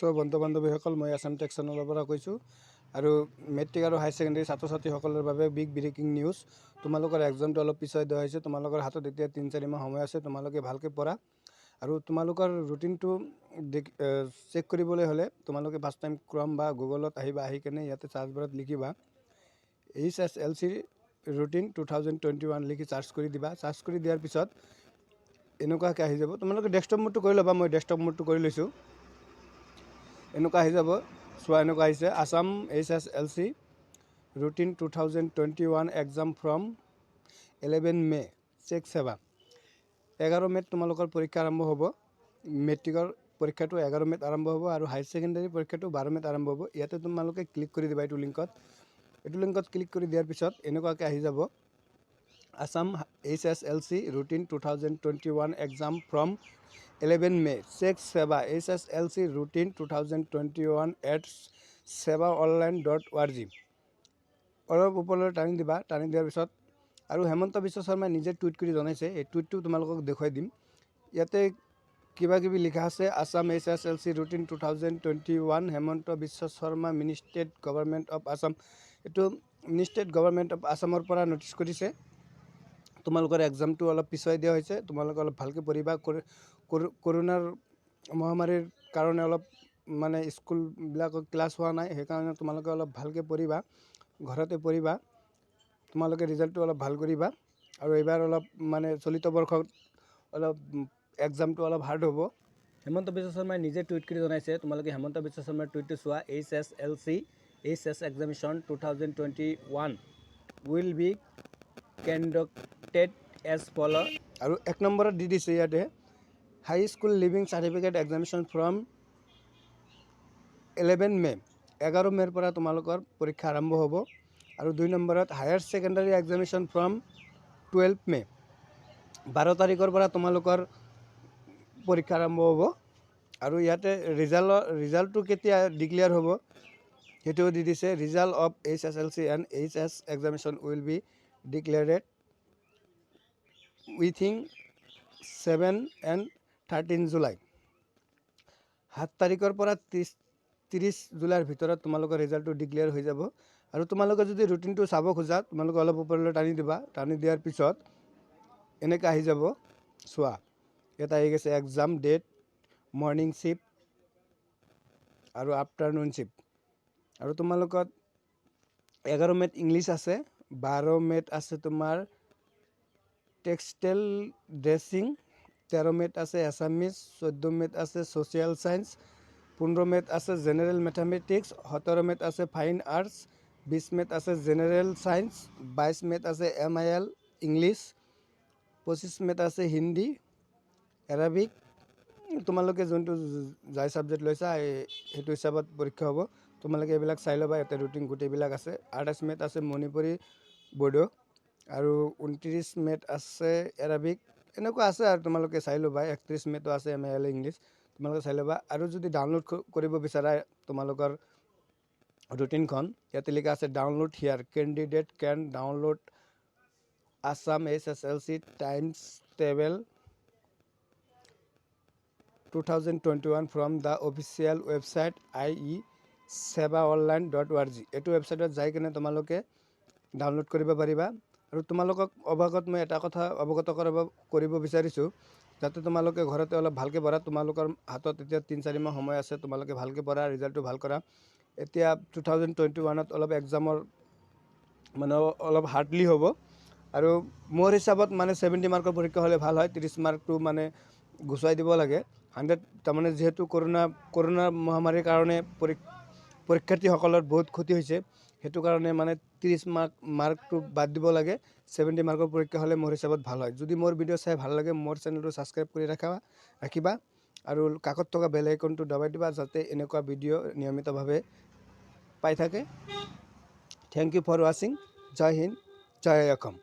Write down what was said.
চ' বন্ধু বান্ধৱীসকল, মই আছাম টেক চেনেলৰ পৰা কৈছোঁ আৰু মেট্ৰিক আৰু হায়াৰ ছেকেণ্ডেৰী ছাত্ৰ ছাত্ৰীসকলৰ বাবে বিগ ব্ৰেকিং নিউজ। তোমালোকৰ এক্সামটো অলপ পিছুৱাই দিয়া হৈছে। তোমালোকৰ হাতত এতিয়া 3-4 মাহ সময় আছে। তোমালোকে ভালকৈ পঢ়া আৰু তোমালোকৰ ৰুটিনটো চেক কৰিবলৈ হ'লে তোমালোকে ফাৰ্ষ্ট টাইম ক্ৰম বা গুগলত আহিবা। আহি কেনে ইয়াতে চাৰ্চ বাৰত লিখিবা HSLC routine 2021 লিখি চাৰ্চ কৰি দিবা। চাৰ্চ কৰি দিয়াৰ পিছত এনেকুৱাকৈ আহি যাব। তোমালোকে ডেস্কটপ মোডটো কৰি ল'বা। মই ডেস্কটপ মোডটো কৰি লৈছোঁ। এনেকুৱা আহি যাব। চোৱা, এনেকুৱা আহিছে, Assam HSLC routine 2021 exam from 11 May, check SEBA। 11 মে'ত তোমালোকৰ পৰীক্ষা আৰম্ভ হ'ব। মেট্ৰিকৰ পৰীক্ষাটো 11 মে'ত আৰম্ভ হ'ব আৰু হায়াৰ ছেকেণ্ডেৰী পৰীক্ষাটো 12 মে'ত আৰম্ভ হ'ব। ইয়াতে তোমালোকে ক্লিক কৰি দিবা এইটো লিংকত। এইটো লিংকত ক্লিক কৰি দিয়াৰ পিছত এনেকুৱাকৈ আহি যাব, Assam HSLC routine 2021 exam from 11 May, check SEBA HSLC routine 2021 at sebaonline.org। অলপ ওপৰলৈ টানি দিবা। টানি দিয়াৰ পিছত আৰু হেমন্ত বিশ্ব শৰ্মাই নিজে টুইট কৰি জনাইছে। এই টুইটটো তোমালোকক দেখুৱাই দিম। ইয়াতে কিবা কিবি লিখা আছে, Assam HSLC routine 2021, Himanta Biswa Sarma, Minister, Government of Assam। এইটো মিনিষ্টাৰ, গভৰ্ণমেণ্ট অফ আছামৰ পৰা ন'টিছ কৰিছে। তোমালোকৰ এক্সামটো অলপ পিছুৱাই দিয়া হৈছে। তোমালোকে অলপ ভালকৈ পঢ়িবা। কৰোণাৰ মহামাৰীৰ কাৰণে অলপ মানে স্কুলবিলাকত ক্লাছ হোৱা নাই। সেইকাৰণে তোমালোকে অলপ ভালকৈ পঢ়িবা, ঘৰতে পঢ়িবা। তোমালোকে ৰিজাল্টটো অলপ ভাল কৰিবা। আৰু এইবাৰ অলপ মানে চলিত বৰ্ষত অলপ এক্সামটো অলপ হাৰ্ড হ'ব। হেমন্ত বিশ্ব শৰ্মাই নিজে টুইট কৰি জনাইছে। তোমালোকে হেমন্ত বিশ্ব শৰ্মাৰ টুইটটো চোৱা, HSLC HS examination 2021 will be conducted as follow। আৰু এক নম্বৰত দি দিছে ইয়াতে, High School Leaving Certificate examination from 11 May। 11 মে'ৰ পৰা তোমালোকৰ পৰীক্ষা আৰম্ভ হ'ব। আৰু দুই নম্বৰত Higher Secondary examination from 12 May। 12 তাৰিখৰ পৰা তোমালোকৰ পৰীক্ষা আৰম্ভ হ'ব। আৰু ইয়াতে ৰিজাল্টটো কেতিয়া ডিক্লেয়াৰ হ'ব, সেইটোও দি দিছে, result of HSLC and HS examination will be declared within 7 and 13 July। 7 তাৰিখৰ পৰা 30 জুলাইৰ ভিতৰত তোমালোকৰ ৰিজাল্টটো ডিক্লেয়াৰ হৈ যাব। আৰু তোমালোকে যদি ৰুটিনটো চাব খোজা, তোমালোকে অলপ ওপৰলৈ টানি দিবা। টানি দিয়াৰ পিছত এনেকৈ আহি যাব। চোৱা, ইয়াত আহি গৈছে এক্সাম ডেট, মৰ্ণিং শ্বিফ্ট আৰু আফটাৰনুন শ্বিফ্ট। আৰু তোমালোকৰ 11 মে'ত ইংলিছ আছে, 12 মে'ত আছে তোমাৰ টেক্সটাইল ড্ৰেছিং, 13 মে'ত আছে এছামিছ, 14 মে'ত আছে ছ'চিয়েল ছায়েন্স, 15 মে'ত আছে জেনেৰেল মেথামেটিক্স, 17 মে'ত আছে ফাইন আৰ্টছ, 20 মে'ত আছে জেনেৰেল ছায়েন্স, 22 মে'ত আছে এমআইএল ইংলিছ, 25 মে'ত আছে হিন্দী, এৰাবিক। তোমালোকে যোনটো যাই ছাবজেক্ট লৈছা, সেইটো হিচাপত পৰীক্ষা হ'ব। তোমালোকে এইবিলাক চাই ল'বা। ইয়াতে ৰুটিন গোটেইবিলাক আছে। 28 মে'ত আছে মণিপুৰী, বড়ো আৰু 29 মে'ত আছে এৰাবিক। এনেকুৱা আছে আৰু তোমালোকে চাই ল'বা। 31 মে'তো আছে এমআইএল ইংলিছ। তোমালোকে চাই ল'বা। আৰু যদি ডাউনলোড কৰিব বিচাৰা তোমালোকৰ ৰুটিনখন, ইয়াতে লিখা আছে download here, candidate can download Assam HSLC times table 2021 from the official website iesebaonline.org। এইটো ৱেবছাইটত যাই কেনে তোমালোকে ডাউনলোড কৰিব পাৰিবা। আৰু তোমালোকক অৱগত মই এটা কথা অৱগত কৰিব বিচাৰিছোঁ, যাতে তোমালোকে ঘৰতে অলপ ভালকৈ পঢ়া। তোমালোকৰ হাতত এতিয়া 3-4 মাহ সময় আছে। তোমালোকে ভালকৈ পঢ়া, ৰিজাল্টটো ভাল কৰা। এতিয়া 2021ত অলপ এক্সামৰ মানে অলপ হাৰ্ডলি হ'ব। আৰু মোৰ হিচাপত মানে 70 মাৰ্কৰ পৰীক্ষা হ'লে ভাল হয়। 30 মাৰ্কটো মানে গুচাই দিব লাগে। 100 তাৰমানে যিহেতু কৰোণা মহামাৰীৰ কাৰণে পৰীক্ষাৰ্থীসকলৰ বহুত ক্ষতি হৈছে, সেইটো কাৰণে মানে 30 মাৰ্কটো বাদ দিব লাগে। 70 মাৰ্কৰ পৰীক্ষা হ'লে মোৰ হিচাপত ভাল হয়। যদি মোৰ ভিডিঅ' চাই ভাল লাগে, মোৰ চেনেলটো ছাবস্ক্ৰাইব কৰি ৰাখিবা আৰু কাষত থকা বেল আইকনটো দবাই দিবা, যাতে এনেকুৱা ভিডিঅ' নিয়মিতভাৱে পাই থাকে। Thank you for watching। Jay Hind, Jay Assam.